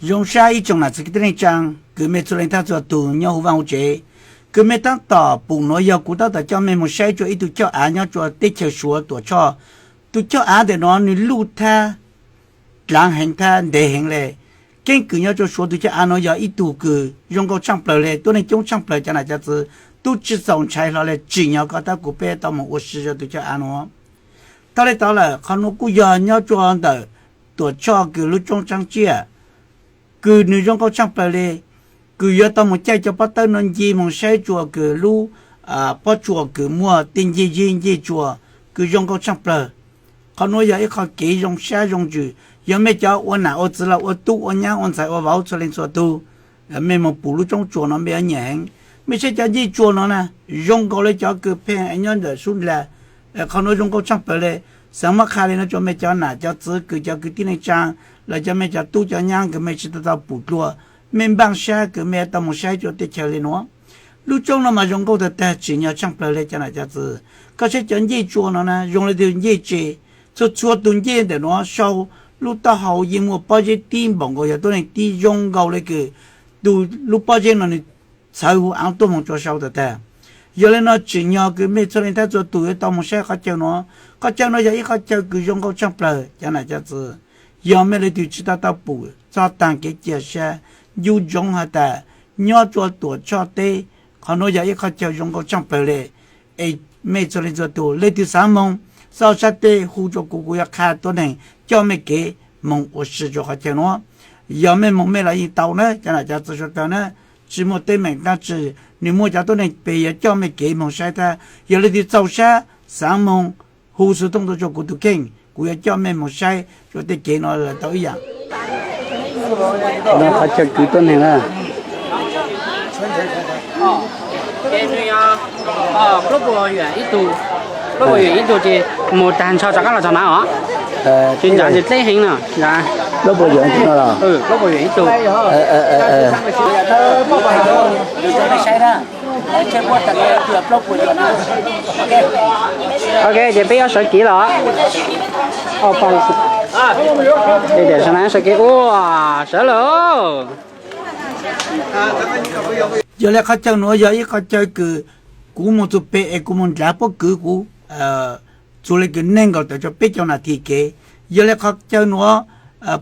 Zoo sab ib tsoom nam txiv kwv tij neej tsaa, kws mej txhua leej thab txhua tug nyob huv vaaj huv tsev. Kws mej taab tom pum nuav yog kuv taab tom coj mej moog saib tsua ib tug choj aav nyob tsua teb chaws Suav Tuam Tshoj. Tug choj aav ntawm nuav nwg luj thab dlaav heev thab ntev heev le. Keeb kwm nyob tsua Suav tug choj aav nuav yog ib tug kws zoo nkauj tshaaj plawg le, tuab neeg coob tshaaj plawg cov nam cov txwv, tub tsi txaus ntshai hlo le. Tsim nyog koj thaab kuv peb tau moog ua si rua tug choj aav nuav. Thaus le tod lawm, qhov nuav kuj yog nyob tsua ntawm Tuam Tshoj kws lub tsoob tsaab tsiaj, kws nwg zoo nkauj tshaaj plawg le, kws yuav tau moog caij cov pob tawb nuav nce moog saib tsua kws lub pob tsuas kws muaj tej ncej zeb ncej tsua kws zoo nkauj tshaaj plawg. Qhov nuav yog ib qho kev zoo sab zoo ntsws, yog mej cov ua nam ua txwv los ua tub ua nyab ua ntxhais ua vauv txhua leej txhua tug, mej moog pum lub tsoob tsuas nuav mej yuav nyiam heev. Mej saib cov ncej tsua nuav na, zoo nkaus le cov kws pheej nyob ntawm sub ndlag. Qhov nuav zoo nkauj tshaaj plawg le. Xaav muab qha le nuav tsua mej cov nam cov txwv kws cov kwv tij neej tsaa, los cov mej cov tub cov nyab kws mej tsi tau tau pum dlua, mej npaaj sab kws mej tau moog saib tsua teb chaws le nuav. Lub tsoob nuav mas zoo nkauj tag tag, tsim nyog tshaaj plawg le cov nam cov txwv. Koj saib cov ncej tsua nuav na zoo le tug ncej tse. Txhua txhua tug ncej ntawm nuav sau lub taub hau yeej muaj pob zeb tib npaum nkaus, yog tuab neeg tib zoo nkaus le kws tug lub pob zeb nuav nwg txhawv huv aav tuaj moog tsua sau tag tag. Yog le nuav tsim nyog kws mej txhua leej thab txhua tug yuav tau moog saib qhov chaw nuav. Qhov chaw nuav yog ib qhov chaw kws zoo nkauj tshaaj plawg cov nam cov txwv. Yog mej le tug tsi tau tau pum txog taag kev cia sab, ncu ntsoov has tas nyob tsua Tuam Tshoj teb, qhov nuav yog ib qhov chaw zoo nkauj tshaaj plawg le. Es mej txhua leej txhua tug le tug xaav moog, xaav ua sab teb hu tsua kuv, kuv yuav qha tuab neeg coj mej kev moog ua si tsua qhov chaw nuav. Yog mej moog mej los yeej tau na, cov nam cov txwv suav dlawg na, tsi muaj teeb meem dlaab tsi. Nwg muaj cov tuab neeg pem yuav coj mej kev moog saib thab. Yog le tug txaus sab xaav moog, hu xov tooj tuaj tsua kuv tug kheej, kuv yuav coj mej moog saib tsua tej kev nuav lawm tau ib yaam. Qhov chaw kwv tuab neeg na. Plaub puas yuam ib tug ces mus tag nrho rov qab los txog na os. Tsis ntsav ntsis dleb heev no. Plaub puas yuam ib tug no los? Plaub puas yuam ib tug. Ok, ces peb yuav sawv kev los. Sawv kev ua sawv lawm. Yog le qhov chaw nuav yog ib qhov chaw kws kuv moog txug pem es kuv moog ndlav pob kws kuv txug le kws neeg nkaus tawm tsua peb caug nas this kev. Yog le qhov chaw nuav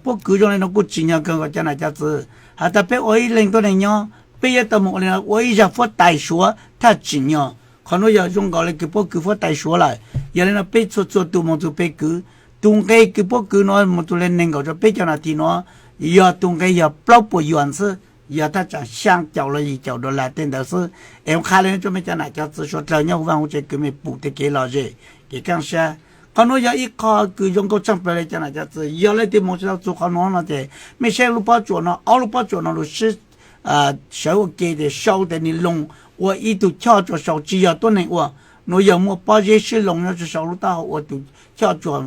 pob kws zoo le nuav kuj tsim nyog kawg nkaus cov nam cov txwv. Has tas peb ua ib leeg tuab neeg nyob, peb yuav tau moog ua le nuav ua ib zag fuab tais suav thaj tsim nyog. Qhov nuav yog zoo nkaus le kws pob kws fuab tais suav lawm. Yog le nuav peb txhua txhua tug moog txug pem kws, tug nqe kws pob kws nuav moog txug le neeg nkaus tsua peb caug nas this nuav, yog tug nqe yog plaub puas yuam xwb, yog thaj tsam xyaa caum los yim caum dollar tej ntawd xwb. Es ua qha le nuav tsua mej cov nam cov txwv suav dlawg nyob huv vaaj huv tsev kws mej pum tej kev lom zem, kev kaaj sab. Qhov nuav yog ib qho kws zoo nkauj tshaaj plawg le cov nam cov txwv. Yog le tug moog tsi tau txug qhov nuav no ces mej saib lub pob tsuas no, ob lub pob tsuas no lug sib sawv ua ke ces sau tas nwg loo ua ib tug choj tsua sau tsi yog tuab neeg ua. Nuav yog muaj pob zeb sib loo nyob tsua sau lub taub hau ua tug choj tsua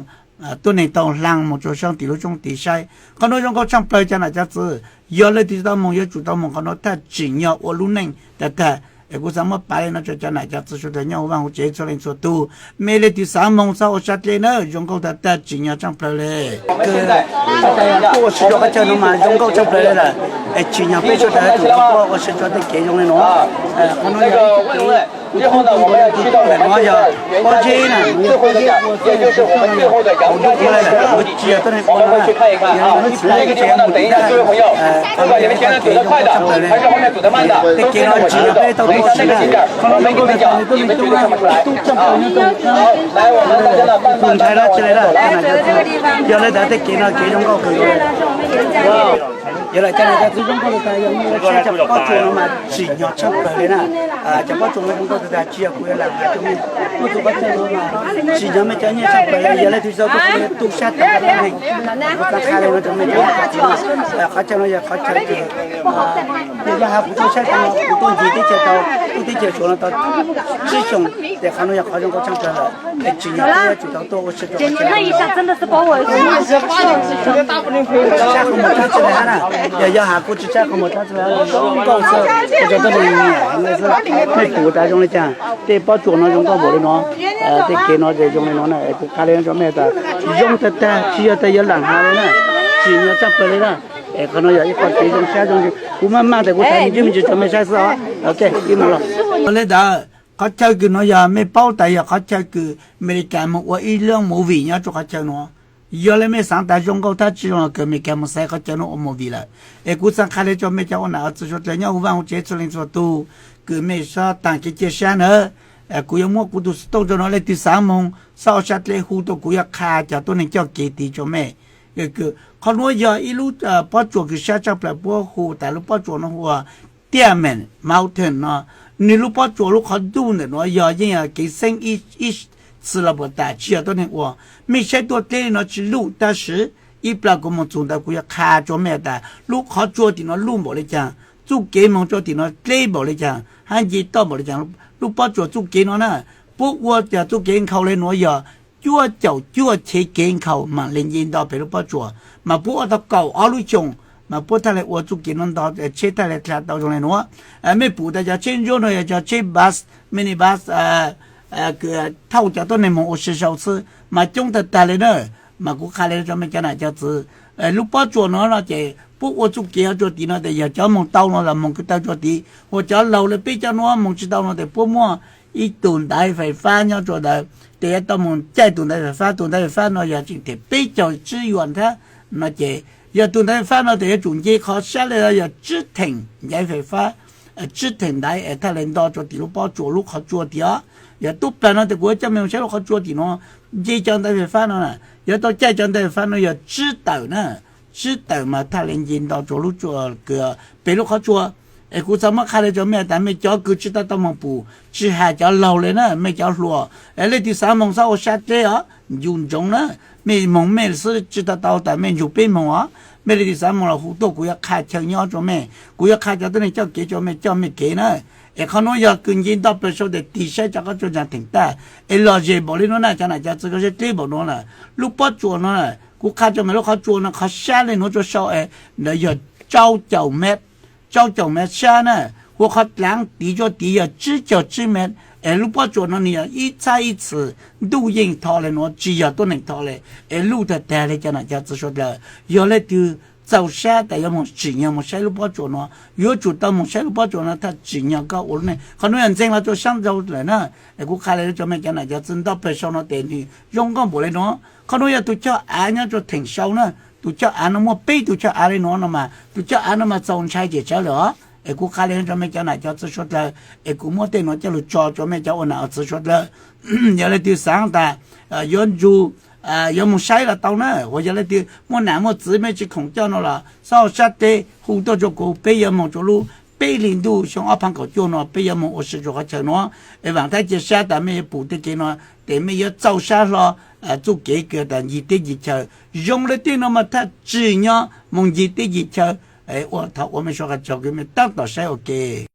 tuab neeg tau hlaang moog tsua sau tim lub tsoob tid saib. Qhov nuav zoo nkauj tshaaj plawg cov nam cov txwv. Yog le tug tsi tau moog yuav tsum tau moog qhov nuav thaj tsim nyog ua lub neej tag tag. Es kuv xaav muab pav le nuav tsua cov nam cov txwv suav dlawg nyob huv vaaj huv tsev txhua leej txhua tug. Mej le tug xaav moog txhob ua sab dleb na, zoo nkauj tag tag tsim nyog tshaaj plawg le. Kuj ua si rua qhov chaw nuav mas zoo nkauj tshaaj plawg le lawm. Es tsim nyog peb suav dlawg yuav tsum tau ua si rua tej kev zoo le nuav. Qhov nuav yog ib tug kev, kuv tub tug nuav yog pob zeb na, nuav yog pob zeb ua txuj tug tub le lawm, kuv tsi yog tuab neeg ua nuav na. Yog le nuav tsim nyog peb tsev mus tim thaj, qhov nuav yog ib qho kev zoo nkauj tshaaj plawg le. Tej kev nuav tsim nyog peb tau tuaj ua si na. Qhov nuav zoo nkauj tag tag le, tuab neeg coob na, tub tshaaj plawg nyob rua tub ntshai dlaab tsi le na. Yog le ntawd tej kev nuav kev zoo nkauj kawg nkaus le. Yog le cov nam cov txwv zoo nkauj tag tag, yog mej saib cov pob tsuas nuav mas tsim nyog tshaaj plawg le na. Cov pob tsuas nuav zoo nkauj tag tag, tsi yog kuv yuav lam has rua mej, kuj tug pob tsuas nuav mas tsim nyog mej cov nyiaj tshaaj plawg le. Yog le tug tau tuaj ua si le tu sab tag tag le, kuv xaav qha le nuav rua mej cov nam cov txwv. Qhov chaw nuav yog qhov chaw kws yog has kuv tuaj saib tau, kuv tuaj ncig teb chaws tau, tuaj teb chaws suav nuav tau tsib xyoos, ces qhov nuav yog qhov zoo nkauj tshaaj plawg lawm. Es tsim nyog peb yuav tsum tau tuaj ua si rua tsis tshab qhov muag dlaab tsi le hab na. Yog yog has kuv tsis tshab qhov muag dlaab tsi le hab, zoo nkauj xwb, ua rua tuab neeg nyiam xwb. Mej pum tas zoo le caag, tej pob tsuas nuav zoo nkauj npaum le nuav, tej kev nuav zoo le nuav na, es kuv qha le nuav rua mej tas zoo tag tag, tsi yog tas yuav lam has le na, tsim nyog tshaaj plawg le na. Qhov no yog ib qho kev zoo sab zoo, kuv maj mam tas kuv tham me ntsis me ntsis rau mej saib xwb os. Ok, ib mus los. Li ntawd, qhov chaw kws no yog mej paub tas yog qhov chaw kws Amelikas moog ua ib lub movie nyob rua qhov chaw no. Yog le mej xaav tas zoo nkauj thab tsi zoo los kws Amelikas moog xaiv qhov chaw no ua movie lawm. Es kuv xaav qha le rua mej cov ua nam ua txiv suav dlawg nyob huv vaj huv tsev txhua leej txhua tug, kws mej sab taag kev cia sab nawb. Kuv yuav muab kuv tug xov tooj rua no, leej twg xaav moog sab ua sab dleb hu tuaj kuv yuav qha cov tuab neeg coj kev tid rua mej. Qhov nuav yog ib lub pob tsuas kws sab tshaj plaws puab hu tas lub pob tsuas no hu ua Diamond Mountain no. Nwg lub pob tsuas lub qhov ntuj ntawm nuav yog yeej yog kev xeeb ib txhis los puas tas tsi yog tuab neeg ua. Mej saib tuaj dleb li no tsi luj tab sis ib plag kuv moog txug ntawd kuv yuav qha rua mej tas lub qhov tsua tim no luj npaum le caag, txuj kev moog rua tim no dleb npaum le caag hab nce toj npaum le caag. Lub pob tsuas txuj kev no na, puab ua tas txuj kev nkhaus le nuav yog cuaj caum cuaj chev kev nkhaus mam le nce nto pem lub pob tsuas, mas puab ua tau kaum ob lub xyoos mas puab thaj le ua txuj kev no nto, tsheb thaj le dlha tau zoo le nuav. Mej pum tas cov tsheb ntsuab no yog cov tsheb bus, minibus, thauj cov tuab neeg moog ua si sau xwb mas coob tag tag le na. Mas kuv qha le rua mej cov nam cov txwv, lub pob tsuas no no ces puab ua txuj kev rua tim no tes yog cov moog tau no los moog kwv taw rua tid, ua cov laug le peb cov nuav moog tsi tau no tes puab muaj ib tug ntaiv fais fab nyob rua ntawd, tes yuav tau moog caij tug ntaiv fais fab. Tug ntaiv fais fab no yog tseem them peb caug tsib yuam nthab no ces yog tug ntaiv fais fab no tes yuav tsum nce qhov sab le yog tsib theem ntaiv fais fab, tsib theem ntaiv es thaj le nto rua tim lub pob tsuas lub qhov tsua tid os. Yog tub plag no tes kuv yuav coj mej moog saib lub qhov tsua tim no, nce cov ntaiv fais fab no na, yuav tau caij cov ntaiv fais fab no yog tsib tawm na, tsib tawm mas thaj le nce nto rua lub tsua, pem lub qhov tsua. Es kuv txhaj muab qha le rua mej tas mej cov kws tsi tau tau moog pum, tsi has cov laug le na, mej cov hluas, leej twg xaav moog xob ua sab dleb os, ncu ntsoov na, mej moog mej xwb tsi tau tau tas mej nrug peb moog os. Mej leej twg xaav moog los hu tuaj kuv yuav qha chaw nyob rua mej, kuv yuav qha cov tuab neeg coj kev rua mej coj mej kev na. Es qhov nuav yog kws nce nto pes sau tes tig saib rov qab tsua ntsaag theem tag. Es lom zem npaum le nuav na cov nam cov txwv, koj saib dleb npaum nuav lawm. Lub pob tsuas no, kuv qha rua mej lub qhov tsua no qhov sab le nuav rua sau es ntawd yog rau caum mev, rau caum mev sab na, hu ua qhov dlaav tiv rua tid yog tsib caug tsib mev. Es lub pob tsuas no nwg yog ib txhab ib txhis, ntuj yeej tho le nuav tsi yog tuab neeg tho le. Es luj tag tag le cov nam cov txwv suav dlawg, yog leej twg txaus sab tas yuav moog tsim nyog moog saib lub pob tsuas no, yuav tsum tau moog saib lub pob tsuas no thaj tsim nyog koj ua lub neej. Qhov nuav yog ntxeev los rua sab ntau lawm na. Es kuv qha le rua mej cov nam cov txwv, nto pes sau no tes nwg zoo nkauj npaum le nuav. Qhov nuav yog tug choj av nyob rua theem sau na. Tug choj av no muaj peb tug choj av le nuav no mas, tug choj av no mas txaus ntshai cem tsawv lawm os. Es kuv qha le rua mej cov nam cov txwv suav dlawg, es kuv muab tej nuav coj lug tso rua mej cov ua nam ua txwv suav dlawg. Yog leej twg xaav tas yuav nrug, yuav moog saib los tau na, uas yog leej twg muaj nam muaj txwv mej tsi khoom coj no los xob ua sab dleb hu tuaj rua kuv, peb yuav moog rua lub peb hli ntuj xyoo ob phav kaum cuaj no peb yuav moog ua si rua qhov chaw nuav. Es vaam thaib cia sab tas mej yuav pum tej kev no, tes mej yuav txaus sab hlo, txuj kev kws tas ncig teb ncig chaw. Zoo le tej no mas thaj tsim nyog moog ncig teb ncig chaw. Ua thov ua mej suav qha tsaug kws mej taab tom saib ua ke.